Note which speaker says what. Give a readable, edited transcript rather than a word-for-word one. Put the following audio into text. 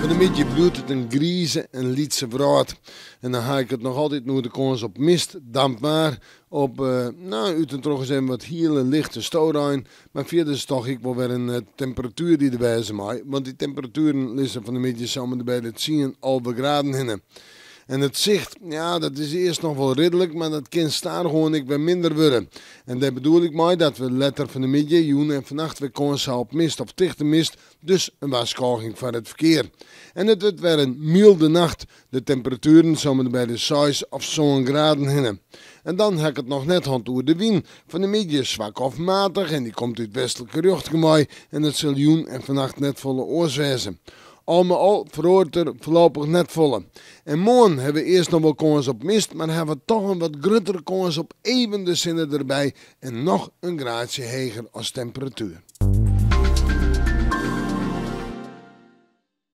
Speaker 1: Fan 'e middei bliuwt it in grize en lytse wrâld. En dan ha ik it noch altyd oer de kâns op mist, damp waar, op no út en troch ris even wat hiele lichte storein. Mar fierders toch ek wol wer in temperatuer dy't der wêze mei, want dy temperatueren lizze fan 'e middei sa om en by de 10, 11 graden hinne. En it sicht, ja, dat is earst noch wol ridlik, mar dat kin stadichoan ek wer minder wurde. En dêr bedoel ik mei dat we letter fan 'e middei, jûn en fannacht wer kâns ha op mist of tichte mist, dus in warskôging foar it ferkear. En it wurdt wer in mylde nacht, de temperatueren sa om en by de 6 of 7 graden hinne. En dan ha ik it noch net hân oer de wyn. Fan 'e middei swak of matich en dy komt út westlike rjochting wei en it sil jûn en fannacht net folle oars wêze. Al mei al feroaret der foarlopich net folle. En moarn ha we earst noch wol kâns op mist, mar ha we toch in wat gruttere kâns op even de sinne derby en noch in graadsje heger as temperatuer.